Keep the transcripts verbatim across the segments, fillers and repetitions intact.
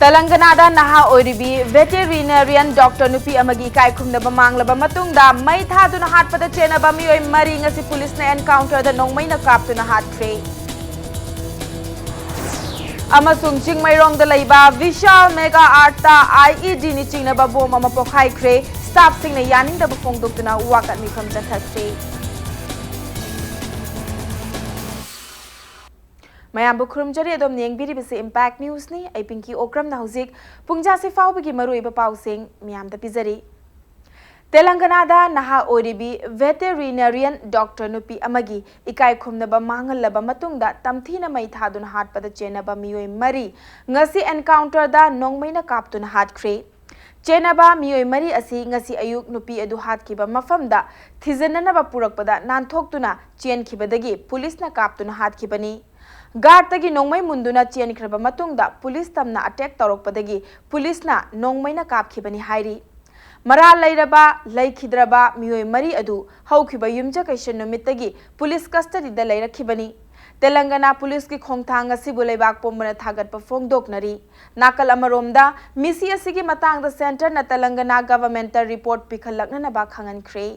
ꯇꯦꯂꯪꯒꯅꯥꯗ ꯅꯍꯥ ꯑꯣꯏꯔꯤꯕꯤ ꯚꯦꯇꯦꯔꯤꯅꯦꯔꯤꯌꯟ ꯗꯣꯛꯇꯔ ꯅꯨꯄꯤ ꯑꯃꯒꯤ ꯏꯀꯥꯏ ꯈꯨꯝꯅꯕ ꯃꯥꯡꯂꯕ ꯃꯇꯨꯡꯗ ꯃꯩ ꯊꯥꯗꯨꯅ ꯍꯥꯠꯄꯗ ꯆꯦꯟꯅꯕ ꯃꯤꯑꯣꯏ ꯃꯔꯤ ꯉꯁꯤ ꯄꯨꯂꯤꯁꯅ ꯑꯦꯟꯀꯥꯎꯟꯇꯔꯗ ꯅꯣꯡꯃꯩꯅ ꯀꯥꯞꯇꯨꯅ ꯍꯥꯠꯈ꯭ꯔꯦ꯫ ꯑꯃꯁꯨꯡ ꯆꯤꯡꯃꯩꯔꯣꯡꯗ ꯂꯩꯕ ꯚꯤꯁꯥꯜ ꯃꯦꯒꯥ ꯑꯥꯔꯠꯇ ꯑꯥꯏ ꯏ ꯗꯤꯅꯤ ꯆꯤꯡꯅꯕ ꯕꯣꯝ ꯑꯃ ꯄꯣꯈꯥꯏꯈ꯭ꯔꯦ꯫ ꯁ꯭ꯇꯥꯐꯁꯤꯡꯅ ꯌꯥꯅꯤꯡꯗꯕ ꯐꯣꯡꯗꯣꯛꯇꯨꯅ ꯋꯥꯀꯠ ꯃꯤꯐꯝ ꯆꯠꯊꯈ꯭ꯔꯦ꯫ ꯃꯌꯥꯝꯕꯨ ꯈꯨꯔꯨꯝꯖꯔꯤ꯫ ꯑꯗꯣꯝꯅ ꯌꯦꯡꯕꯤꯔꯤꯕꯁꯤ ꯏꯝꯄꯦꯛ ꯅ꯭ꯌꯨꯁꯅꯤ꯫ ꯑꯩ ꯄꯤꯡꯀꯤ ꯑꯣꯀ꯭ꯔꯝꯅ ꯍꯧꯖꯤꯛ ꯄꯨꯡꯖꯥꯁꯤ ꯐꯥꯎꯕꯒꯤ ꯃꯔꯨꯑꯣꯏꯕ ꯄꯥꯎꯁꯤꯡ ꯃꯤꯌꯥꯝꯗ ꯄꯤꯖꯔꯤ꯫ ꯇꯦꯂꯪꯒꯅꯥꯗ ꯅꯍꯥ ꯑꯣꯏꯔꯤꯕꯤ ꯚꯦꯇꯦꯔꯤꯅꯦꯔꯤꯌꯟ ꯗꯣꯛꯇꯔ ꯅꯨꯄꯤ ꯑꯃꯒꯤ ꯏꯀꯥꯏ ꯈꯨꯝꯅꯕ ꯃꯥꯡꯍꯜꯂꯕ ꯃꯇꯨꯡꯗ ꯇꯝꯊꯤꯅ ꯃꯩ ꯊꯥꯗꯨꯅ ꯍꯥꯠꯄꯗ ꯆꯦꯟꯅꯕ ꯃꯤꯑꯣꯏ ꯃꯔꯤ ꯉꯁꯤ ꯑꯦꯟꯀꯥꯎꯟꯇꯔꯗ ꯅꯣꯡꯃꯩꯅ ꯀꯥꯞꯇꯨꯅ ꯍꯥꯠꯈ꯭ꯔꯦ꯫ ꯆꯦꯟꯅꯕ ꯃꯤꯑꯣꯏ ꯃꯔꯤ ꯑꯁꯤ ꯉꯁꯤ ꯑꯌꯨꯛ ꯅꯨꯄꯤ ꯑꯗꯨ ꯍꯥꯠꯈꯤꯕ ꯃꯐꯝꯗ ꯊꯤꯖꯤꯟꯅꯅꯕ ꯄꯨꯔꯛꯄꯗ ꯅꯥꯟꯊꯣꯛꯇꯨꯅ ꯆꯦꯟꯈꯤꯕꯗꯒꯤ ꯄꯨꯂꯤꯁꯅ ꯀꯥꯞꯇꯨꯅ ꯍꯥꯠꯈꯤꯕꯅꯤ꯫ ꯒꯥꯔꯗꯇꯒꯤ ꯅꯣꯡꯃꯩ ꯃꯨꯟꯗꯨꯅ ꯆꯦꯟꯈ꯭ꯔꯕ ꯃꯇꯨꯡꯗ ꯄꯨꯂꯤꯁ ꯇꯝꯅ ꯑꯦꯇꯦꯛ ꯇꯧꯔꯛꯄꯗꯒꯤ ꯄꯨꯂꯤꯁꯅ ꯅꯣꯡꯃꯩꯅ ꯀꯥꯞꯈꯤꯕꯅꯤ ꯍꯥꯏꯔꯤ꯫ ꯃꯔꯥꯜ ꯂꯩꯔꯕ, ꯂꯩꯈꯤꯗ꯭ꯔꯕ ꯃꯤꯑꯣꯏ ꯃꯔꯤ ꯑꯗꯨ ꯍꯧꯈꯤꯕ ꯌꯨꯝꯖꯀꯩꯁ ꯅꯨꯃꯤꯠꯇꯒꯤ ꯄꯨꯂꯤꯁ ꯀꯁꯇꯗꯤꯗ ꯂꯩꯔꯛꯈꯤꯕꯅꯤ꯫ ꯇꯦꯂꯪꯒꯅꯥ ꯄꯨꯂꯤꯁꯀꯤ ꯈꯣꯡꯊꯥꯡ ꯑꯁꯤꯕꯨ ꯂꯩꯕꯥꯛ ꯄꯨꯝꯕꯅ ꯊꯥꯒꯠꯄ ꯐꯣꯡꯗꯣꯛꯅꯔꯤ꯫ ꯅꯥꯀꯜ ꯑꯃꯔꯣꯝꯗ, ꯃꯤꯁꯤ ꯑꯁꯤꯒꯤ ꯃꯇꯥꯡꯗ ꯁꯦꯟꯇꯔꯅ ꯇꯦꯂꯪꯒꯅꯥ ꯒꯚꯔꯟꯃꯦꯟꯠꯇ ꯔꯤꯄꯣꯔꯠ ꯄꯤꯈꯠꯂꯛꯅꯅꯕ ꯈꯪꯍꯟꯈ꯭ꯔꯦ꯫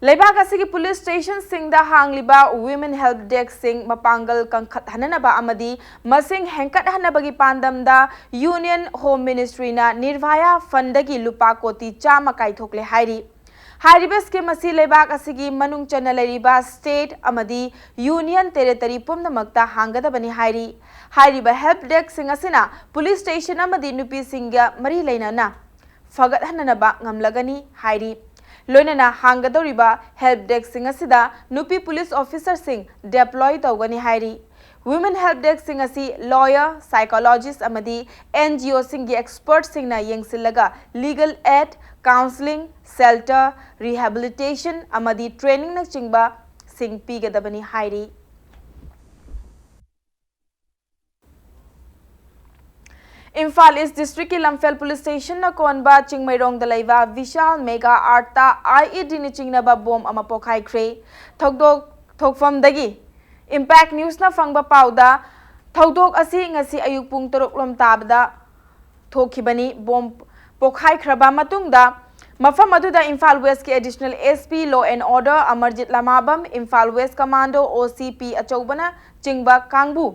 ꯂꯩꯕꯥꯛ ꯑꯁꯤꯒꯤ ꯄꯨꯂꯤꯁ ꯁ꯭ꯇꯦꯁꯟꯁꯤꯡꯗ ꯍꯥꯡꯂꯤꯕ ꯋꯤꯃꯦꯟ ꯍꯦꯜꯞ ꯗꯦꯁ꯭ꯛꯁꯤꯡ ꯃꯄꯥꯡꯒꯜ ꯀꯟꯈꯠꯍꯟꯅꯅꯕ ꯑꯃꯗꯤ ꯃꯁꯤꯡ ꯍꯦꯟꯒꯠꯍꯟꯅꯕꯒꯤ ꯄꯥꯟꯗꯝꯗ ꯌꯨꯅꯤꯌꯟ ꯍꯣꯝ ꯃꯤꯅꯤꯁꯇ꯭ꯔꯤꯅ ꯅꯤꯔꯚꯌꯥ ꯐꯟꯗꯒꯤ ꯂꯨꯄꯥ ꯀꯣꯇꯤ ꯆꯥꯝꯃ ꯀꯥꯏꯊꯣꯛꯂꯦ ꯍꯥꯏꯔꯤ꯫ ꯍꯥꯏꯔꯤꯕ ꯁ꯭ꯀꯤꯝ ꯑꯁꯤ ꯂꯩꯕꯥꯛ ꯑꯁꯤꯒꯤ ꯃꯅꯨꯡ ꯆꯟꯅ ꯂꯩꯔꯤꯕ ꯁ꯭ꯇꯦꯠ ꯑꯃꯗꯤ ꯌꯨꯅꯤꯌꯟ ꯇꯦꯔꯤꯇꯣꯔꯤ ꯄꯨꯝꯅꯃꯛꯇ ꯍꯥꯡꯒꯗꯕꯅꯤ ꯍꯥꯏꯔꯤ꯫ ꯍꯥꯏꯔꯤꯕ ꯍꯦꯜꯞ ꯗꯦꯁ꯭ꯛꯁꯤꯡ ꯑꯁꯤꯅ ꯄꯨꯂꯤꯁ ꯁ꯭ꯇꯦꯁꯟ ꯑꯃꯗꯤ ꯅꯨꯄꯤꯁꯤꯡꯒ ꯃꯔꯤ ꯂꯩꯅꯅ ꯐꯒꯠꯍꯟꯅꯅꯕ ꯉꯝꯂꯒꯅꯤ ꯍꯥꯏꯔꯤ꯫ ꯂꯣꯏꯅꯅ ꯍꯥꯡꯒꯗꯧꯔꯤꯕ ꯍꯦꯜꯞ ꯗꯦꯁ꯭ꯛꯁꯤꯡ ꯑꯁꯤꯗ ꯅꯨꯄꯤ ꯄꯨꯂꯤꯁ ꯑꯣꯐꯤꯁꯔꯁꯤꯡ ꯗꯦꯄ꯭ꯂꯣꯏ ꯇꯧꯒꯅꯤ ꯍꯥꯏꯔꯤ꯫ ꯋꯤꯃꯦꯟ ꯍꯦꯜꯞ ꯗꯦꯁ꯭ꯛꯁꯤꯡ ꯑꯁꯤ ꯂꯣꯌꯔ, ꯁꯥꯏꯀꯣꯂꯣꯖꯤꯁ꯭ꯠ ꯑꯃꯗꯤ ꯑꯦꯟ ꯖꯤ ꯑꯣꯁꯤꯡꯒꯤ ꯑꯦꯛꯁꯄꯔꯠꯁꯤꯡꯅ ꯌꯦꯡꯁꯤꯜꯂꯒ legal aid, counselling, shelter, rehabilitation ꯑꯃꯗꯤ ꯇ꯭ꯔꯦꯅꯤꯡꯅꯆꯤꯡꯕꯁꯤꯡ ꯄꯤꯒꯗꯕꯅꯤ ꯍꯥꯏꯔꯤ꯫ ꯏꯝꯐꯥꯜ ꯏꯁ ꯗꯤꯁꯇ꯭ꯔꯤꯛꯀꯤ ꯂꯝꯐꯦꯜ ꯄꯨꯂꯤꯁ ꯁ꯭ꯇꯦꯁꯟꯅ ꯀꯣꯟꯕ ꯆꯤꯡꯃꯩꯔꯣꯡꯗ ꯂꯩꯕ ꯚꯤꯁꯥꯜ ꯃꯦꯒꯥ ꯑꯥꯔꯠꯇ ꯑꯥꯏ ꯏ ꯗꯤꯅ ꯆꯤꯡꯅꯕ ꯕꯣꯝ ꯑꯃ ꯄꯣꯈꯥꯏꯈ꯭ꯔꯦ꯫ ꯊꯧꯗꯣꯛ ꯊꯣꯛꯐꯝꯗꯒꯤ ꯏꯝꯄꯦꯛ ꯅ꯭ꯌꯨꯁꯅ ꯐꯪꯕ ꯄꯥꯎꯗ, ꯊꯧꯗꯣꯛ ꯑꯁꯤ ꯉꯁꯤ ꯑꯌꯨꯛ ꯄꯨꯡ ꯇꯔꯨꯛ ꯂꯣꯝ ꯇꯥꯕꯗ ꯊꯣꯛꯈꯤꯕꯅꯤ꯫ ꯕꯣꯝ ꯄꯣꯈꯥꯏꯈ꯭ꯔꯕ ꯃꯇꯨꯡꯗ ꯃꯐꯝ ꯑꯗꯨꯗ ꯏꯝꯐꯥꯜ ꯋꯦꯁꯀꯤ additional S P law and order Amarjit ꯂꯃꯥꯕꯝ, Imphal west commando O C ꯄꯤ ꯑꯆꯧꯕꯅ ꯆꯤꯡꯕ ꯀꯥꯡꯕꯨ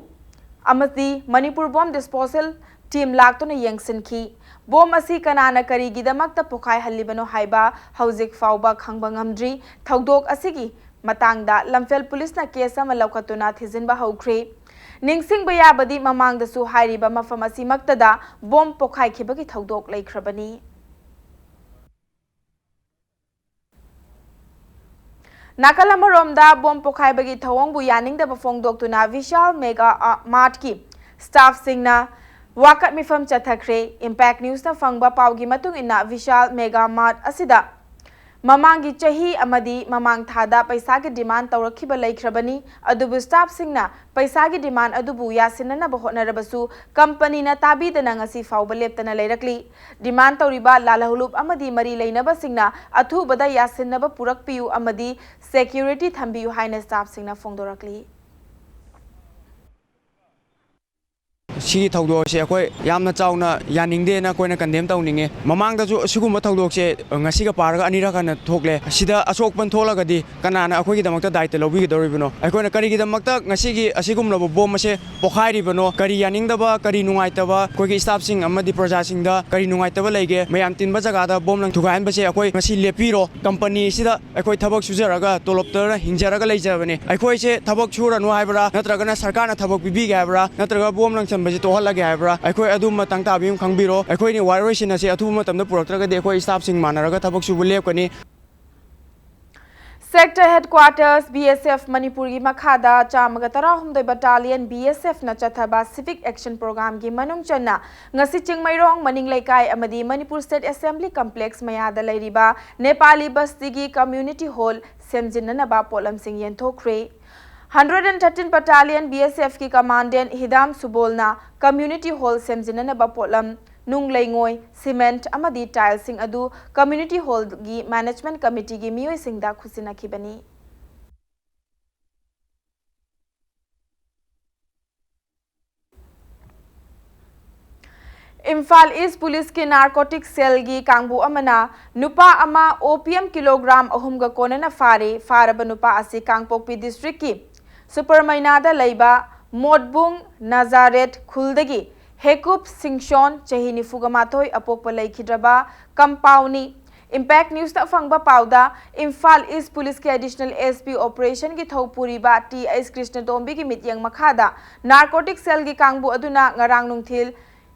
ꯑꯃꯗꯤ ꯃꯅꯤꯄꯨꯔ ꯕꯣꯝ ꯗꯤꯁꯄꯣꯁꯦꯜ ꯇꯤꯝ ꯂꯥꯛꯇꯨꯅ ꯌꯦꯡꯁꯤꯟꯈꯤ꯫ ꯕꯣꯝ ꯑꯁꯤ ꯀꯅꯥꯅ ꯀꯔꯤꯒꯤꯗꯃꯛꯇ ꯄꯣꯈꯥꯏꯍꯜꯂꯤꯕꯅꯣ ꯍꯥꯏꯕ ꯍꯧꯖꯤꯛ ꯐꯥꯎꯕ ꯈꯪꯕ ꯉꯝꯗ꯭ꯔꯤ꯫ ꯊꯧꯗꯣꯛ ꯑꯁꯤꯒꯤ ꯃꯇꯥꯡꯗ ꯂꯝꯐꯦꯜ ꯄꯨꯂꯤꯁꯅ ꯀꯦꯁ ꯑꯃ ꯂꯧꯈꯠꯇꯨꯅ ꯊꯤꯖꯤꯟꯕ ꯍꯧꯈ꯭ꯔꯦ꯫ ꯅꯤꯡꯁꯤꯡꯕ ꯌꯥꯕꯗꯤ, ꯃꯃꯥꯡꯗꯁꯨ ꯍꯥꯏꯔꯤꯕ ꯃꯐꯝ ꯑꯁꯤꯃꯛꯇꯗ ꯕꯣꯝ ꯄꯣꯈꯥꯏꯈꯤꯕꯒꯤ ꯊꯧꯗꯣꯛ ꯂꯩꯈ꯭ꯔꯕꯅꯤ꯫ ꯅꯥꯀꯜ ꯑꯃꯔꯣꯝꯗ, ꯕꯣꯝ ꯄꯣꯈꯥꯏꯕꯒꯤ ꯊꯧꯑꯣꯡꯕꯨ ꯌꯥꯅꯤꯡꯗꯕ ꯐꯣꯡꯗꯣꯛꯇꯨꯅ ꯚꯤꯁꯥꯜ ꯃꯦꯒꯥ, ꯑ, ꯃꯥꯔꯠꯀꯤ ꯁ꯭ꯇꯥꯐꯁꯤꯡꯅ ꯋꯥꯀꯠ ꯃꯤꯐꯝ ꯆꯠꯊꯈ꯭ꯔꯦ꯫ ꯏꯝꯄꯦꯛ ꯅ꯭ꯌꯨꯁꯅ ꯐꯪꯕ ꯄꯥꯎꯒꯤ ꯃꯇꯨꯡ ꯏꯟꯅ, ꯚꯤꯁꯥꯜ ꯃꯦꯒꯥ ꯃꯥꯔꯠ ꯑꯁꯤꯗ ꯃꯃꯥꯡꯒꯤ ꯆꯍꯤ ꯑꯃꯗꯤ ꯃꯃꯥꯡ ꯊꯥꯗ ꯄꯩꯁꯥꯒꯤ ꯗꯤꯃꯥꯟ ꯇꯧꯔꯛꯈꯤꯕ ꯂꯩꯈ꯭ꯔꯕꯅꯤ, ꯑꯗꯨꯕꯨ ꯁ꯭ꯇꯥꯐꯁꯤꯡꯅ ꯄꯩꯁꯥꯒꯤ ꯗꯤꯃꯥꯟ ꯑꯗꯨꯕꯨ ꯌꯥꯁꯤꯟꯅꯅꯕ ꯍꯣꯠꯅꯔꯕꯁꯨ ꯀꯝꯄꯅꯤꯅ ꯇꯥꯕꯤꯗꯅ ꯉꯁꯤ ꯐꯥꯎꯕ ꯂꯦꯞꯇꯅ ꯂꯩꯔꯛꯂꯤ꯫ ꯗꯤꯃꯥꯟ ꯇꯧꯔꯤꯕ ꯂꯥꯜꯍꯧꯂꯨꯞ ꯑꯃꯗꯤ ꯃꯔꯤ ꯂꯩꯅꯕꯁꯤꯡꯅ ꯑꯊꯨꯕꯗ ꯌꯥꯁꯤꯟꯅꯕ ꯄꯨꯔꯛꯄꯤꯌꯨ ꯑꯃꯗꯤ ꯁꯦꯀ꯭ꯌꯨꯔꯤꯇꯤ ꯊꯝꯕꯤꯌꯨ ꯍꯥꯏꯅ ꯁ꯭ꯇꯥꯐꯁꯤꯡꯅ ꯐꯣꯡꯗꯣꯔꯛꯂꯤ꯫ ꯁꯤꯒꯤ ꯊꯧꯗꯣꯛ ꯑꯁꯤ ꯑꯩꯈꯣꯏ ꯌꯥꯝꯅ ꯆꯥꯎꯅ ꯌꯥꯅꯤꯡꯗꯦꯅ ꯑꯩꯈꯣꯏꯅ ꯀꯟꯗꯦꯝ ꯇꯧꯅꯤꯡꯉꯤ꯫ ꯃꯃꯥꯡꯗꯁꯨ ꯑꯁꯤꯒꯨꯝꯕ ꯊꯧꯗꯣꯛꯁꯦ ꯉꯁꯤꯒ ꯄꯥꯔꯒ ꯑꯅꯤꯔꯛ ꯍꯟꯅ ꯊꯣꯛꯂꯦ꯫ ꯁꯤꯗ ꯑꯁꯣꯛꯄꯟ ꯊꯣꯛꯂꯒꯗꯤ ꯀꯅꯥꯅ ꯑꯩꯈꯣꯏꯒꯤꯗꯃꯛꯇ ꯗꯥꯏꯇ ꯂꯧꯕꯤꯒꯗꯧꯔꯤꯕꯅꯣ? ꯑꯩꯈꯣꯏꯅ ꯀꯔꯤꯒꯤꯗꯃꯛꯇ ꯉꯁꯤꯒꯤ ꯑꯁꯤꯒꯨꯝꯂꯕ ꯕꯣꯝ ꯑꯁꯦ ꯄꯣꯈꯥꯏꯔꯤꯕꯅꯣ? ꯀꯔꯤ ꯌꯥꯅꯤꯡꯗꯕ, ꯀꯔꯤ ꯅꯨꯡꯉꯥꯏꯇꯕ, ꯑꯩꯈꯣꯏꯒꯤ ꯁ꯭ꯇꯥꯐꯁꯤꯡ ꯑꯃꯗꯤ ꯄ꯭ꯔꯖꯥꯁꯤꯡꯗ ꯀꯔꯤ ꯅꯨꯡꯉꯥꯏꯇꯕ ꯂꯩꯒꯦ? ꯃꯌꯥꯝ ꯇꯤꯟꯕ ꯖꯒꯥꯗ ꯕꯣꯝ ꯂꯪ ꯊꯨꯒꯥꯏꯍꯟꯕꯁꯦ ꯑꯩꯈꯣꯏ ꯉꯁꯤ ꯂꯦꯞꯄꯤꯔꯣ꯫ ꯀꯝꯄꯅꯤ ꯑꯁꯤꯗ ꯑꯩꯈꯣꯏ ꯊꯕꯛ ꯁꯨꯖꯔꯒ ꯇꯣꯂꯣꯞꯇ ꯍꯤꯡꯖꯔꯒ ꯂꯩꯖꯕꯅꯤ꯫ ꯑꯩꯈꯣꯏꯁꯦ ꯊꯕꯛ ꯁꯨꯔꯅꯨ ꯍꯥꯏꯕ꯭ꯔꯥ, ꯅꯠꯇ꯭ꯔꯒꯅ ꯁꯔꯀꯥꯔꯅ ꯊꯕꯛ ꯄꯤꯕꯤꯒꯦ ꯍꯥꯏꯕ꯭ꯔꯥ, ꯅꯠꯇ꯭ꯔꯒ ꯕꯣꯝ ꯂꯪꯁꯟꯕꯁꯦ ꯇꯣꯛꯍꯜꯂꯒꯦ ꯍꯥꯏꯕ꯭ꯔꯥ? ꯑꯩꯈꯣꯏ ꯑꯗꯨꯝ ꯃꯇꯥꯡ ꯇꯥꯕ ꯑꯃ ꯈꯪꯕꯤꯔꯣ꯫ ꯑꯩꯈꯣꯏꯅ ꯋꯥꯔꯣꯏꯁꯤꯟ ꯑꯁꯤ ꯑꯊꯨꯕ ꯃꯇꯝꯗ ꯄꯨꯔꯛꯇ꯭ꯔꯒꯗꯤ ꯑꯩꯈꯣꯏ ꯁ꯭ꯇꯥꯐꯁꯤꯡ ꯃꯥꯟꯅꯔꯒ ꯊꯕꯛ ꯁꯨꯕ ꯂꯦꯞꯀꯅꯤ꯫ ꯁꯦꯛꯇꯔ ꯍꯦꯗꯀ꯭ꯋꯥꯇꯔꯁ, ꯕꯤ ꯑꯦꯁ ꯑꯦꯐ ꯃꯅꯤꯄꯨꯔꯒꯤ ꯃꯈꯥꯗ ꯆꯥꯝꯃꯒ ꯇꯔꯥꯍꯨꯝꯗꯣꯏ ꯕꯠꯇꯥꯂꯤꯌꯟ ꯕꯤ ꯑꯦꯁ ꯑꯦꯐꯅ ꯆꯠꯊꯕ ꯁꯤꯚꯤꯛ ꯑꯦꯛꯁꯟ ꯄ꯭ꯔꯣꯒ꯭ꯔꯥꯝꯒꯤ ꯃꯅꯨꯡ ꯆꯟꯅ ꯉꯁꯤ ꯆꯤꯡꯃꯩꯔꯣꯡ ꯃꯅꯤꯡ ꯂꯩꯀꯥꯏ ꯑꯃꯗꯤ ꯃꯅꯤꯄꯨꯔ ꯁ꯭ꯇꯦꯠ ꯑꯦꯁꯦꯝꯕ꯭ꯂꯤ ꯀꯝꯄ꯭ꯂꯦꯛꯁ ꯃꯌꯥꯗ ꯂꯩꯔꯤꯕ ꯅꯦꯄꯥꯂꯤ ꯕꯁꯇꯤꯒꯤ ꯀꯝꯃ꯭ꯌꯨꯅꯤꯇꯤ ꯍꯣꯜ ꯁꯦꯝꯖꯤꯟꯅꯅꯕ ꯄꯣꯠꯂꯝꯁꯤꯡ ꯌꯦꯟꯊꯣꯛꯈ꯭ꯔꯦ꯫ Hundred and thirteen Battalion B S F ꯀꯤ Commandant ꯍꯤꯗꯥꯝ ꯁꯨꯕꯣꯜꯅ Community Hall ꯁꯦꯝꯖꯤꯟꯅꯅꯕ ꯄꯣꯠꯂꯝ, ꯅꯨꯡ ꯂꯩꯉꯣꯏ, cement ꯑꯃꯗꯤ tileꯁꯤꯡ ꯑꯗꯨ Community Hallꯒꯤ Management Committeeꯒꯤ ꯃꯤꯑꯣꯏꯁꯤꯡꯗ ꯈꯨꯠꯁꯤꯟꯅꯈꯤꯕꯅꯤ꯫ ꯏꯝꯐꯥꯜ East Policeꯀꯤ Narcotic Cellꯒꯤ ꯀꯥꯡꯕꯨ ꯑꯃꯅ ꯅꯨꯄꯥ ꯑꯃ Opium kilogram ꯑꯍꯨꯝꯒ ꯀꯣꯟꯅꯅ ꯐꯥꯔꯦ꯫ ꯐꯥꯔꯕ ꯅꯨꯄꯥ ꯑꯁꯤ ꯀꯥꯡꯄꯣꯛꯄꯤ Districtꯀꯤ ꯁꯨꯄꯔꯃꯩꯅꯥꯗ ꯂꯩꯕ ꯃꯣꯠꯕꯨꯡ ꯅꯥꯖꯥꯔꯦꯠ ꯈꯨꯜꯗꯒꯤ ꯍꯦꯀꯨꯞ ꯁꯤꯡꯁꯣꯟ, ꯆꯍꯤ ꯅꯤꯐꯨꯒ ꯃꯥꯊꯣꯏ, ꯑꯄꯣꯛꯄ ꯂꯩꯈꯤꯗ꯭ꯔꯕ ꯀꯝꯄꯥꯎꯅꯤ꯫ Impact Newsꯇ ꯐꯪꯕ ꯄꯥꯎꯗ, ꯏꯝꯐꯥꯜ East Policeꯀꯤ Additional SP operationꯒꯤ ꯊꯧ ꯄꯨꯔꯤꯕ T H ꯀ꯭ꯔꯤꯁꯅꯇꯣꯝꯕꯤꯒꯤ ꯃꯤꯠꯌꯦꯡ ꯃꯈꯥꯗ Narcotic Cellꯒꯤ ꯀꯥꯡꯕꯨ ꯑꯗꯨꯅ ꯉꯔꯥꯡ ꯅꯨꯡꯊꯤꯜ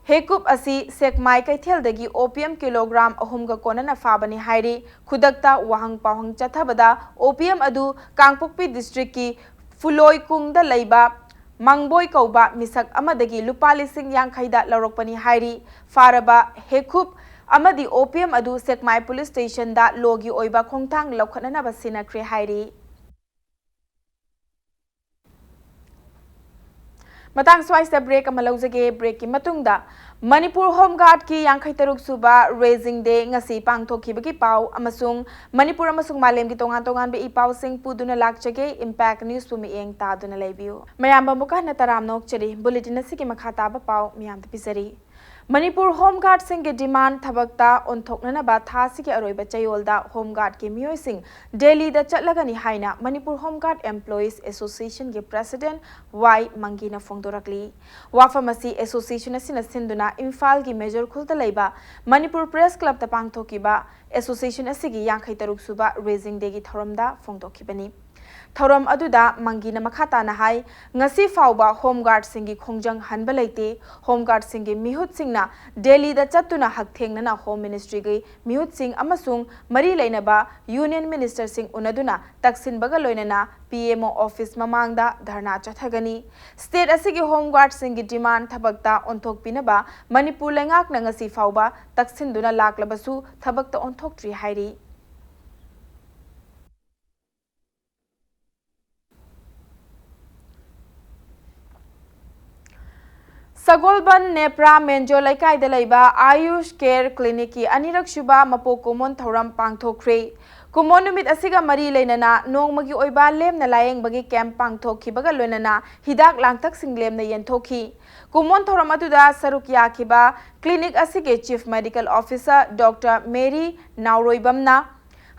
ꯍꯦꯀꯨꯞ ꯑꯁꯤ ꯁꯦꯛꯃꯥꯏ ꯀꯩꯊꯦꯜꯗꯒꯤ Opium kilogram ꯑꯍꯨꯝꯒ ꯀꯣꯟꯅꯅ ꯐꯥꯕꯅꯤ ꯍꯥꯏꯔꯤ꯫ ꯈꯨꯗꯛꯇ ꯋꯥꯍꯪ ꯄꯥꯎꯍꯪ ꯆꯠꯊꯕꯗ, Opium ꯑꯗꯨ ꯀꯥꯡꯄꯣꯛꯄꯤ Districtꯀꯤ ꯐꯨꯂꯣꯏꯀꯨꯡꯗ ꯂꯩꯕ ꯃꯪꯕꯣꯏ ꯀꯧꯕ ꯃꯤꯁꯛ ꯑꯃꯗꯒꯤ ꯂꯨꯄꯥ ꯂꯤꯁꯤꯡ ꯌꯥꯡꯈꯩꯗ ꯂꯧꯔꯛꯄꯅꯤ ꯍꯥꯏꯔꯤ꯫ ꯐꯥꯔꯕ ꯍꯦꯀꯨꯞ ꯑꯃꯗꯤ Opium ꯑꯗꯨ ꯁꯦꯛꯃꯥꯏ Police Stationꯗ ꯂꯣꯒꯤ ꯑꯣꯏꯕ ꯈꯣꯡꯊꯥꯡ ꯂꯧꯈꯠꯅꯅꯕ ꯁꯤꯟꯅꯈ꯭ꯔꯦ ꯍꯥꯏꯔꯤ꯫ ꯃꯇꯥꯡ ꯁ꯭ꯋꯥꯏꯁꯤꯗ break ꯑꯃ ꯂꯧꯖꯒꯦ꯫ Breakꯀꯤ ꯃꯇꯨꯡꯗ ꯃꯅꯤꯄꯨꯔ Home Guardꯀꯤ ꯌꯥꯡꯈꯩ ꯇꯔꯨꯛ ꯁꯨꯕ Raising Day ꯉꯁꯤ ꯄꯥꯡꯊꯣꯛꯈꯤꯕꯒꯤ ꯄꯥꯎ ꯑꯃꯁꯨꯡ ꯃꯅꯤꯄꯨꯔ ꯑꯃꯁꯨꯡ ꯃꯥꯂꯦꯝꯒꯤ ꯇꯣꯉꯥꯟ ꯇꯣꯉꯥꯟꯕ ꯏ ꯄꯥꯎꯁꯤꯡ ꯄꯨꯗꯨꯅ ꯂꯥꯛꯆꯒꯦ꯫ Impact Newsꯄꯨ ꯃꯤꯠꯌꯦꯡ ꯇꯥꯗꯨꯅ ꯂꯩꯕꯤꯌꯨ꯫ ꯃꯌꯥꯝꯕꯨ ꯑꯃꯨꯛꯀ ꯍꯟꯅ ꯇꯔꯥꯝꯅ ꯑꯣꯛꯆꯔꯤ꯫ Bulletin ꯑꯁꯤꯒꯤ ꯃꯈꯥ ꯇꯥꯕ ꯄꯥꯎ ꯃꯌꯥꯝꯗ ꯄꯤꯖꯔꯤ꯫ ꯃꯅꯤꯄꯨꯔ Home Guardꯁꯤꯡꯒꯤ demand ꯊꯕꯛꯇ ꯑꯣꯟꯊꯣꯛꯅꯅꯕ ꯊꯥ ꯑꯁꯤꯒꯤ ꯑꯔꯣꯏꯕ ꯆꯌꯣꯜꯗ Home Guardꯀꯤ ꯃꯤꯑꯣꯏꯁꯤꯡ ꯗꯦꯜꯂꯤꯗ ꯆꯠꯂꯒꯅꯤ ꯍꯥꯏꯅ Manipur Home Guard Employees Associationꯒꯤ President ꯋꯥꯏ ꯃꯪꯒꯤꯅ ꯐꯣꯡꯗꯣꯔꯛꯂꯤ꯫ ꯋꯥꯐꯝ ꯑꯁꯤ association ꯑꯁꯤꯅ ꯁꯤꯟꯗꯨꯅ ꯏꯝꯐꯥꯜꯒꯤ ꯃꯦꯖꯣꯔ ꯈꯨꯜꯗ ꯂꯩꯕ ꯃꯅꯤꯄꯨꯔ Press Clubꯇ ꯄꯥꯡꯊꯣꯛꯈꯤꯕ association ꯑꯁꯤꯒꯤ ꯌꯥꯡꯈꯩ ꯇꯔꯨꯛ ꯁꯨꯕ Raising Dayꯒꯤ ꯊꯧꯔꯝꯗ ꯐꯣꯡꯗꯣꯛꯈꯤꯕꯅꯤ꯫ ꯊꯧꯔꯝ ꯑꯗꯨꯗ ꯃꯪꯒꯤꯅ ꯃꯈꯥ ꯇꯥꯅ ꯍꯥꯏ, ꯉꯁꯤ ꯐꯥꯎꯕ Home Guardꯁꯤꯡꯒꯤ ꯈꯣꯡꯖꯪ ꯍꯟꯕ ꯂꯩꯇꯦ꯫ Home Guardꯁꯤꯡꯒꯤ ꯃꯤꯍꯨꯠꯁꯤꯡꯅ ꯗꯦꯜꯂꯤꯗ ꯆꯠꯇꯨꯅ ꯍꯛꯊꯦꯡꯅꯅ Home Ministryꯒꯤ ꯃꯤꯍꯨꯠꯁꯤꯡ ꯑꯃꯁꯨꯡ ꯃꯔꯤ ꯂꯩꯅꯕ Union Ministerꯁꯤꯡ ꯎꯅꯗꯨꯅ ꯇꯛꯁꯤꯟꯕꯒ ꯂꯣꯏꯅꯅ P M O office ꯃꯃꯥꯡꯗ ꯙꯔꯅꯥ ꯆꯠꯊꯒꯅꯤ꯫ State ꯑꯁꯤꯒꯤ Home Guardꯁꯤꯡꯒꯤ demand ꯊꯕꯛꯇ ꯑꯣꯟꯊꯣꯛꯄꯤꯅꯕ ꯃꯅꯤꯄꯨꯔ ꯂꯩꯉꯥꯛꯅ ꯉꯁꯤ ꯐꯥꯎꯕ ꯇꯛꯁꯤꯟꯗꯨꯅ ꯂꯥꯛꯂꯕꯁꯨ ꯊꯕꯛꯇ ꯑꯣꯟꯊꯣꯛꯇ꯭ꯔꯤ ꯍꯥꯏꯔꯤ꯫ ꯁꯒꯣꯜꯕꯟ ꯅꯦꯄ꯭ꯔꯥ ꯃꯦꯟꯖꯣ ꯂꯩꯀꯥꯏꯗ ꯂꯩꯕ ꯑꯥꯌꯨꯁ ꯀꯦꯌꯔ ꯀ꯭ꯂꯤꯅꯤꯛꯀꯤ ꯑꯅꯤꯔꯛ ꯁꯨꯕ ꯃꯄꯣꯛ ꯀꯨꯝꯑꯣꯟ ꯊꯧꯔꯝ ꯄꯥꯡꯊꯣꯛꯈ꯭ꯔꯦ꯫ ꯀꯨꯝꯑꯣꯟ ꯅꯨꯃꯤꯠ ꯑꯁꯤꯒ ꯃꯔꯤ ꯂꯩꯅꯅ ꯅꯣꯡꯃꯒꯤ ꯑꯣꯏꯕ ꯂꯦꯝꯅ ꯂꯥꯌꯦꯡꯕꯒꯤ ꯀꯦꯝꯞ ꯄꯥꯡꯊꯣꯛꯈꯤꯕꯒ ꯂꯣꯏꯅꯅ ꯍꯤꯗꯥꯛ ꯂꯥꯡꯊꯛꯁꯤꯡ ꯂꯦꯝꯅ ꯌꯦꯟꯊꯣꯛꯈꯤ꯫ ꯀꯨꯝꯑꯣꯟ ꯊꯧꯔꯝ ꯑꯗꯨꯗ ꯁꯔꯨꯛ ꯌꯥꯈꯤꯕ ꯀ꯭ꯂꯤꯅꯤꯛ ꯑꯁꯤꯒꯤ chief medical officer doctor Mary ꯅꯥꯎꯔꯣꯏꯕꯝꯅ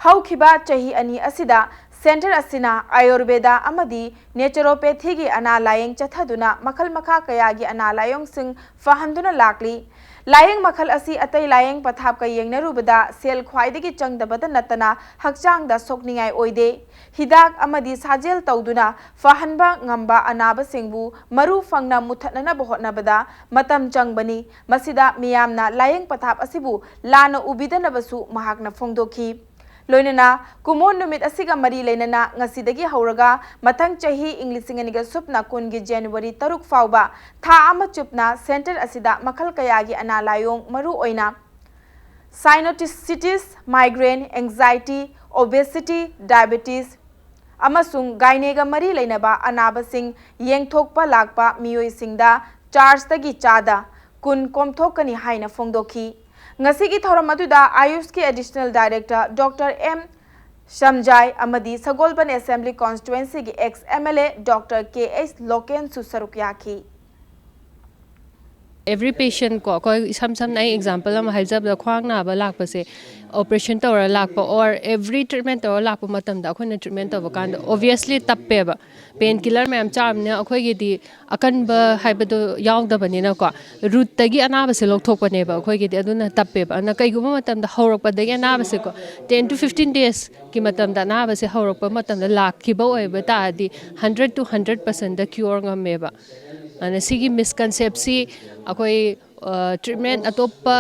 ꯍꯧꯈꯤꯕ ꯆꯍꯤ ꯑꯅꯤ ꯑꯁꯤꯗ ꯁꯦꯟꯇꯔ ꯑꯁꯤꯅ ꯑꯥꯌꯨꯔꯕꯦꯗꯥ ꯑꯃꯗꯤ ꯅꯦꯆꯨꯔꯣꯄꯦꯊꯤꯒꯤ ꯑꯅꯥ ꯂꯥꯌꯦꯡ ꯆꯠꯊꯗꯨꯅ ꯃꯈꯜ ꯃꯈꯥ ꯀꯌꯥꯒꯤ ꯑꯅꯥ ꯂꯥꯌꯣꯡꯁꯤꯡ ꯐꯍꯟꯗꯨꯅ ꯂꯥꯛꯂꯤ꯫ ꯂꯥꯌꯦꯡ ꯃꯈꯜ ꯑꯁꯤ ꯑꯇꯩ ꯂꯥꯌꯦꯡ ꯄꯊꯥꯞꯀ ꯌꯦꯡꯅꯔꯨꯕꯗ ꯁꯦꯜ ꯈ꯭ꯋꯥꯏꯗꯒꯤ ꯆꯪꯗꯕꯇ ꯅꯠꯇꯅ ꯍꯛꯆꯥꯡꯗ ꯁꯣꯛꯅꯤꯡꯉꯥꯏ ꯑꯣꯏꯗꯦ꯫ ꯍꯤꯗꯥꯛ ꯑꯃꯗꯤ ꯁꯥꯖꯦꯜ ꯇꯧꯗꯨꯅ ꯐꯍꯟꯕ ꯉꯝꯕ ꯑꯅꯥꯕꯁꯤꯡꯕꯨ ꯃꯔꯨ ꯐꯪꯅ ꯃꯨꯠꯊꯠꯅꯅꯕ ꯍꯣꯠꯅꯕꯗ ꯃꯇꯝ ꯆꯪꯕꯅꯤ꯫ ꯃꯁꯤꯗ ꯃꯤꯌꯥꯝꯅ ꯂꯥꯌꯦꯡ ꯄꯊꯥꯞ ꯑꯁꯤꯕꯨ ꯂꯥꯟꯅ ꯎꯕꯤꯗꯅꯕꯁꯨ ꯃꯍꯥꯛꯅ ꯐꯣꯡꯗꯣꯛꯈꯤ꯫ ꯂꯣꯏꯅꯅ ꯀꯨꯝꯑꯣꯟ ꯅꯨꯃꯤꯠ ꯑꯁꯤꯒ ꯃꯔꯤ ꯂꯩꯅꯅ ꯉꯁꯤꯗꯒꯤ ꯍꯧꯔꯒ ꯃꯊꯪ ꯆꯍꯤ ꯏꯪ ꯂꯤꯁꯤꯡ ꯑꯅꯤꯒ ꯁꯨꯞꯅ ꯀꯨꯟꯒꯤ ꯖꯅꯋꯥꯔꯤ ꯇꯔꯨꯛ ꯐꯥꯎꯕ ꯊꯥ ꯑꯃ ꯆꯨꯞꯅ ꯁꯦꯟꯇꯔ ꯑꯁꯤꯗ ꯃꯈꯜ ꯀꯌꯥꯒꯤ ꯑꯅꯥ ꯂꯥꯌꯣꯡ, ꯃꯔꯨ ꯑꯣꯏꯅ ꯁꯥꯏꯅꯣꯁꯤꯇꯤꯁ, ꯃꯥꯏꯒ꯭ꯔꯦꯟ, ꯑꯦꯡꯖꯥꯏꯇꯤ, ꯑꯣꯕꯦꯁꯤꯇꯤ, ꯗꯥꯏꯕꯦꯇꯤꯁ ꯑꯃꯁꯨꯡ ꯒꯥꯏꯅꯦꯒ ꯃꯔꯤ ꯂꯩꯅꯕ ꯑꯅꯥꯕꯁꯤꯡ ꯌꯦꯡꯊꯣꯛꯄ ꯂꯥꯛꯄ ꯃꯤꯑꯣꯏꯁꯤꯡꯗ ꯆꯥꯔꯖꯇꯒꯤ ꯆꯥꯗ ꯀꯨꯟ ꯀꯣꯝꯊꯣꯛꯀꯅꯤ ꯍꯥꯏꯅ ꯐꯣꯡꯗꯣꯛꯈꯤ꯫ ꯉꯁꯤꯒꯤ ꯊꯧꯔꯝ ꯑꯗꯨꯗ ꯑꯥꯌꯨꯁꯀꯤ additional director doctor M Samjai ꯑꯃꯗꯤ ꯁꯒꯣꯜꯕꯟ ꯑꯦꯁꯦꯝꯕ꯭ꯂꯤ ꯀꯣꯟꯁꯇꯤꯇ꯭ꯋꯦꯟꯁꯤꯒꯤ ex M L A doctor K H ꯂꯣꯀꯦꯟꯁꯨ ꯁꯔꯨꯛ ꯌꯥꯈꯤ꯫ ꯑꯦꯕ꯭ꯔꯤ ꯄꯦꯁꯦꯟ ꯀꯣ, ꯑꯩꯈꯣꯏ ꯏꯁꯝ ꯁꯝꯅ ꯑꯩ ꯑꯦꯛꯖꯥꯝꯄꯜ ꯑꯃ ꯍꯥꯏꯖꯕꯗ, ꯈ꯭ꯋꯥꯡ ꯅꯥꯕ ꯂꯥꯛꯄꯁꯦ, ꯑꯣꯄꯔꯦꯁꯟ ꯇꯧꯔ ꯂꯥꯛꯄ ꯑꯣꯔ ꯑꯦꯕ꯭ꯔꯤ ꯇ꯭ꯔꯤꯠꯃꯦꯟ ꯇꯧꯔ ꯂꯥꯛꯄ ꯃꯇꯝꯗ ꯑꯩꯈꯣꯏꯅ ꯇ꯭ꯔꯤꯠꯃꯦꯟ ꯇꯧꯕ ꯀꯥꯟꯗ ꯑꯣꯕꯤꯌꯁꯂꯤ ꯇꯞꯄꯦꯕ꯫ ꯄꯦꯟ ꯀꯤꯂꯔ ꯃꯌꯥꯝ ꯆꯥꯔꯕꯅꯤꯅ ꯑꯩꯈꯣꯏꯒꯤꯗꯤ ꯑꯀꯟꯕ ꯍꯥꯏꯕꯗꯣ ꯌꯥꯎꯗꯕꯅꯤꯅꯀꯣ, ꯔꯨꯠꯇꯒꯤ ꯑꯅꯥꯕꯁꯦ ꯂꯧꯊꯣꯛꯄꯅꯦꯕ ꯑꯩꯈꯣꯏꯒꯤꯗꯤ꯫ ꯑꯗꯨꯅ ꯇꯞꯄꯦꯕ꯫ ꯑꯗꯨꯅ ꯀꯩꯒꯨꯝꯕ ꯃꯇꯝꯗ ꯍꯧꯔꯛꯄꯗꯒꯤ ꯑꯅꯥꯕꯁꯦꯀꯣ, ꯇꯦꯟ ꯇꯨ ꯐꯤꯐꯇꯤꯟ ꯗꯦꯖꯀꯤ ꯃꯇꯝꯗ ꯑꯅꯥꯕꯁꯦ ꯍꯧꯔꯛꯄ ꯃꯇꯝꯗ ꯂꯥꯛꯈꯤꯕ ꯑꯣꯏꯕ ꯇꯥꯔꯗꯤ hundred two hundred percent cure ꯉꯝꯃꯦꯕ꯫ ꯑꯗꯨꯅ ꯁꯤꯒꯤ ꯃꯤꯁꯀꯟꯁꯦꯞꯁꯤ ꯑꯩꯈꯣꯏ ꯇ꯭ꯔꯤꯠꯃꯦꯟ, ꯑꯇꯣꯞꯄ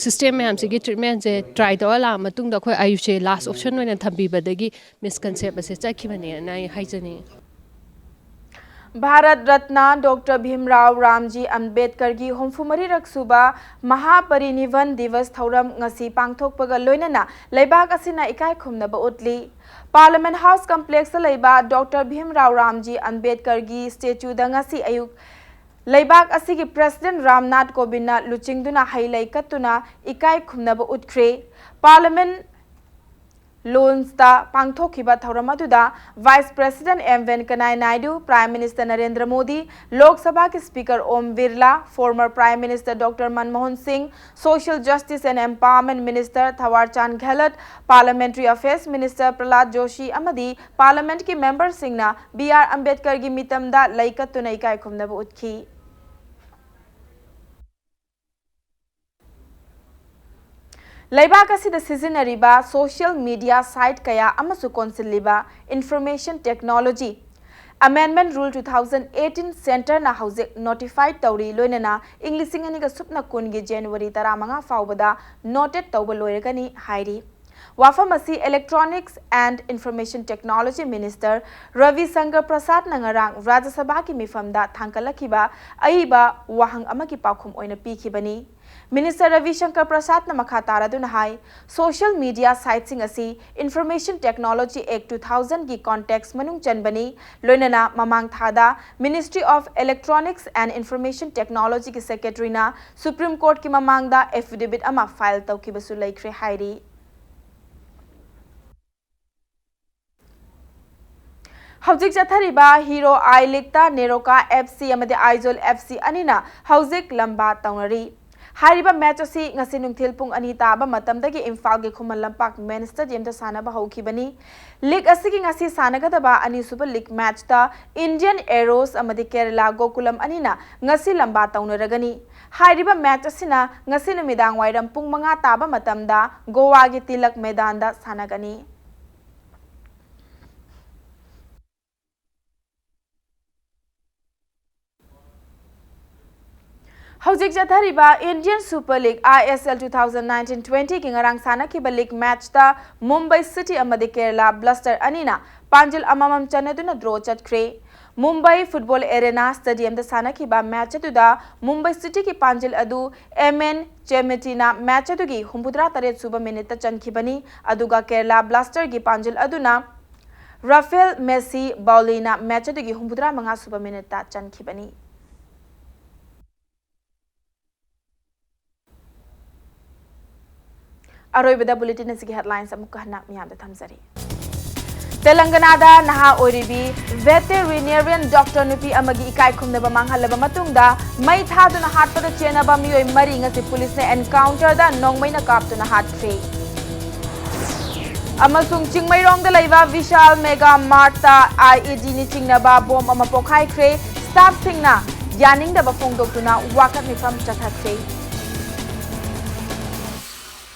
ꯁꯤꯁꯇꯦꯝ ꯃꯌꯥꯝꯁꯤꯒꯤ ꯇ꯭ꯔꯤꯠꯃꯦꯟꯁꯦ ꯇ꯭ꯔꯥꯏ ꯇꯧꯔ ꯂꯥꯛꯑ ꯃꯇꯨꯡꯗ ꯑꯩꯈꯣꯏ ꯑꯥꯌꯨꯁꯁꯦ ꯂꯥꯁ ꯑꯣꯞꯁꯟ ꯑꯣꯏꯅ ꯊꯝꯕꯤꯕꯗꯒꯤ ꯃꯤꯁꯀꯟꯁꯦꯞ ꯑꯁꯦ ꯆꯠꯈꯤꯕꯅꯦꯅ ꯑꯩ ꯍꯥꯏꯖꯅꯤꯡꯉꯤ꯫ ꯚꯥꯔꯠ ꯔꯠꯅ ꯗꯣꯛꯇꯔ ꯚꯤꯝꯔꯥꯎ ꯔꯥꯝꯖꯤ ꯑꯝꯕꯦꯗꯀꯔꯒꯤ ꯍꯨꯝꯐꯨ ꯃꯔꯤꯔꯛ ꯁꯨꯕ ꯃꯍꯥꯄꯔꯤꯅꯤꯚꯟ ꯗꯤꯚꯁ ꯊꯧꯔꯝ ꯉꯁꯤ ꯄꯥꯡꯊꯣꯛꯄꯒ ꯂꯣꯏꯅꯅ ꯂꯩꯕꯥꯛ ꯑꯁꯤꯅ ꯏꯀꯥꯏ ꯈꯨꯝꯅꯕ ꯎꯠꯂꯤ꯫ ꯄꯥꯔꯂꯤꯌꯥꯃꯦꯟꯠ ꯍꯥꯎꯁ ꯀꯝꯄ꯭ꯂꯦꯛꯁꯇ ꯂꯩꯕ ꯗꯣꯛꯇꯔ ꯚꯤꯝꯔꯥꯎ ꯔꯥꯝꯖꯤ ꯑꯝꯕꯦꯗꯀꯔꯒꯤ ꯁ꯭ꯇꯦꯆꯨꯗ ꯉꯁꯤ ꯑꯌꯨꯛ ꯂꯩꯕꯥꯛ ꯑꯁꯤꯒꯤ President ꯔꯥꯝꯅꯥꯊ ꯀꯣꯕꯤꯟꯗꯅ ꯂꯨꯆꯤꯡꯗꯨꯅ ꯍꯩ ꯂꯩ ꯀꯠꯇꯨꯅ ꯏꯀꯥꯏ ꯈꯨꯝꯅꯕ ꯎꯠꯈ꯭ꯔꯦ꯫ Parliament ꯂꯣꯟꯁꯇ ꯄꯥꯡꯊꯣꯛꯈꯤꯕ ꯊꯧꯔꯝ ꯑꯗꯨꯗ Vice President M Venkaiah Naidu, Prime Minister Narendra Modi, Lok ꯁꯚꯥꯒꯤ Speaker ꯑꯣꯝ Birla, former Prime Minister Doctor Manmohan ꯁꯤꯡ, Social Justice and Empowerment Minister ꯊꯋꯥꯔ Chand ꯒꯦꯍꯂꯣꯠ, Parliamentary Affairs Minister ꯄ꯭ꯔꯍꯂꯥꯗ Joshi ꯑꯃꯗꯤ Parliamentꯀꯤ memberꯁꯤꯡꯅ ꯕꯤ ꯑꯥꯔ ꯑꯝꯕꯦꯗꯀꯔꯒꯤ ꯃꯤꯇꯝꯗ ꯂꯩ ꯀꯠꯇꯨꯅ ꯏꯀꯥꯏ ꯈꯨꯝꯅꯕ ꯎꯠꯈꯤ꯫ ꯂꯩꯕꯥꯛ ꯑꯁꯤꯗ ꯁꯤꯖꯤꯟꯅꯔꯤꯕ social media site ꯀꯌꯥ ꯑꯃꯁꯨ ꯀꯣꯟꯁꯤꯜꯂꯤꯕ Information Technology Amendment Rule two thousand eighteen Centreꯅ ꯍꯧꯖꯤꯛ notify ꯇꯧꯔꯤ, ꯂꯣꯏꯅꯅ ꯏꯪ ꯂꯤꯁꯤꯡ ꯑꯅꯤꯒ ꯁꯨꯞꯅ ꯀꯨꯟꯒꯤ January ꯇꯔꯥꯃꯉꯥ ꯐꯥꯎꯕꯗ noted ꯇꯧꯕ ꯂꯣꯏꯔꯒꯅꯤ ꯍꯥꯏꯔꯤ꯫ ꯋꯥꯐꯝ ꯑꯁꯤ Electronics and Information Technology Minister Ravi Shankar ꯄ꯭ꯔꯁꯥꯗꯅ ꯉꯔꯥꯡ ꯔꯥꯖ꯭ꯌ ꯁꯚꯥꯒꯤ ꯃꯤꯐꯝꯗ ꯊꯥꯡꯒꯠꯂꯛꯈꯤꯕ ꯑꯏꯕ ꯋꯥꯍꯪ ꯑꯃꯒꯤ ꯄꯥꯎꯈꯨꯝ ꯑꯣꯏꯅ ꯄꯤꯈꯤꯕꯅꯤ꯫ Minister ꯔꯕꯤ ꯁꯪꯀꯔ ꯄ꯭ꯔꯁꯥꯗꯅ ꯃꯈꯥ ꯇꯥꯔꯗꯨꯅ ꯍꯥꯏ, social media siteꯁꯤꯡ ꯑꯁꯤ Information Technology Act two thousandꯒꯤ context ꯃꯅꯨꯡ ꯆꯟꯕꯅꯤ, ꯂꯣꯏꯅꯅ ꯃꯃꯥꯡ ꯊꯥꯗ Ministry of Electronics and Information Technologyꯒꯤ Secretaryꯅ Supreme Courtꯀꯤ ꯃꯃꯥꯡꯗ affidavit ꯑꯃ file ꯇꯧꯈꯤꯕꯁꯨ ꯂꯩꯈ꯭ꯔꯦ ꯍꯥꯏꯔꯤ꯫ ꯍꯧꯖꯤꯛ ꯆꯠꯊꯔꯤꯕ Hero I Leagueꯇ NEROCA F C ꯑꯃꯗꯤ ꯑꯥꯏꯖꯣꯜ F C ꯑꯅꯤꯅ ꯍꯧꯖꯤꯛ ꯂꯝꯕꯥ ꯇꯧꯅꯔꯤ꯫ ꯍꯥꯏꯔꯤꯕ match ꯑꯁꯤ ꯉꯁꯤ ꯅꯨꯡꯊꯤꯜ ꯄꯨꯡ ꯑꯅꯤ ꯇꯥꯕ ꯃꯇꯝꯗꯒꯤ ꯏꯝꯐꯥꯜꯒꯤ ꯈꯨꯃꯟ ꯂꯝꯄꯥꯛ main stadiumꯗ ꯁꯥꯟꯅꯕ ꯍꯧꯈꯤꯕꯅꯤ꯫ League ꯑꯁꯤꯒꯤ ꯉꯁꯤ ꯁꯥꯟꯅꯒꯗꯕ ꯑꯅꯤꯁꯨꯕ league matchꯇ Indian Arrows ꯑꯃꯗꯤ Kerala Gokulam ꯑꯅꯤꯅ ꯉꯁꯤ ꯂꯝꯕꯥ ꯇꯧꯅꯔꯒꯅꯤ꯫ ꯍꯥꯏꯔꯤꯕ match ꯑꯁꯤꯅ ꯉꯁꯤ ꯅꯨꯃꯤꯗꯥꯡ ꯋꯥꯏꯔꯝ ꯄꯨꯡ ꯃꯉꯥ ꯇꯥꯕ ꯃꯇꯝꯗ ꯒꯣꯋꯥꯒꯤ ꯇꯤꯂꯛ ꯃꯩꯗꯥꯟꯗ ꯁꯥꯟꯅꯒꯅꯤ꯫ ꯍꯧꯖꯤꯛ ꯆꯠꯊꯔꯤꯕ Indian Super League, I S L, two thousand nineteen twentyꯒꯤ ꯉꯔꯥꯡ ꯁꯥꯟꯅꯈꯤꯕ league matchꯇ Mumbai City ꯑꯃꯗꯤ Kerala Blaster ꯑꯅꯤꯅ ꯄꯥꯟꯖꯤꯜ ꯑꯃꯃꯝ ꯆꯟꯅꯗꯨꯅ draw ꯆꯠꯈ꯭ꯔꯦ꯫ Mumbai Football Arena stadiumꯗ ꯁꯥꯟꯅꯈꯤꯕ match ꯑꯗꯨꯗ Mumbai Cityꯒꯤ ꯄꯥꯟꯖꯤꯜ ꯑꯗꯨ M N Chemetiꯅ match ꯑꯗꯨꯒꯤ ꯍꯨꯝꯐꯨꯇꯔꯥ ꯇꯔꯦꯠ ꯁꯨꯕ minuteꯇ ꯆꯟꯈꯤꯕꯅꯤ, ꯑꯗꯨꯒ Kerala Blasterꯒꯤ ꯄꯥꯟꯖꯤꯜ ꯑꯗꯨꯅ Rafael Messi Bowllyꯅ match ꯑꯗꯨꯒꯤ ꯍꯨꯝꯐꯨꯇꯔꯥ ꯃꯉꯥ ꯁꯨꯕ minuteꯇ ꯆꯟꯈꯤꯕꯅꯤ꯫ ꯑꯔꯣꯏꯕꯗ bulletin ꯑꯁꯤꯒꯤ headlines ꯑꯃꯨꯛꯀ ꯍꯟꯅ ꯃꯤꯌꯥꯝꯗ ꯊꯝꯖꯔꯤ꯫ ꯇꯦꯂꯪꯒꯅꯥꯗ ꯅꯍꯥ ꯑꯣꯏꯔꯤꯕꯤ veterinarian doctor ꯅꯨꯄꯤ ꯑꯃꯒꯤ ꯏꯀꯥꯏ ꯈꯨꯝꯅꯕ ꯃꯥꯡꯍꯜꯂꯕ ꯃꯇꯨꯡꯗ ꯃꯩ ꯊꯥꯗꯨꯅ ꯍꯥꯠꯄꯗ ꯆꯦꯟꯅꯕ ꯃꯤꯑꯣꯏ ꯃꯔꯤ ꯉꯁꯤ ꯄꯨꯂꯤꯁꯅ encounter ꯗ ꯅꯣꯡꯃꯩꯅ ꯀꯥꯞꯇꯨꯅ ꯍꯥꯠꯈ꯭ꯔꯦ꯫ ꯑꯃꯁꯨꯡ ꯆꯤꯡꯃꯩꯔꯣꯡꯗ ꯂꯩꯕ ꯕꯤꯁꯥꯜ mega mart ꯇ I E D ꯅ ꯆꯤꯡꯅꯕ bomb ꯑꯃ ꯄꯣꯈꯥꯏꯈ꯭ꯔꯦ꯫ Staff ꯁꯤꯡꯅ ꯌꯥꯅꯤꯡꯗꯕ ꯐꯣꯡꯗꯣꯛꯇꯨꯅ ꯋꯥꯀꯠ ꯃꯤꯐꯝ ꯆꯠꯊꯈ꯭ꯔꯦ꯫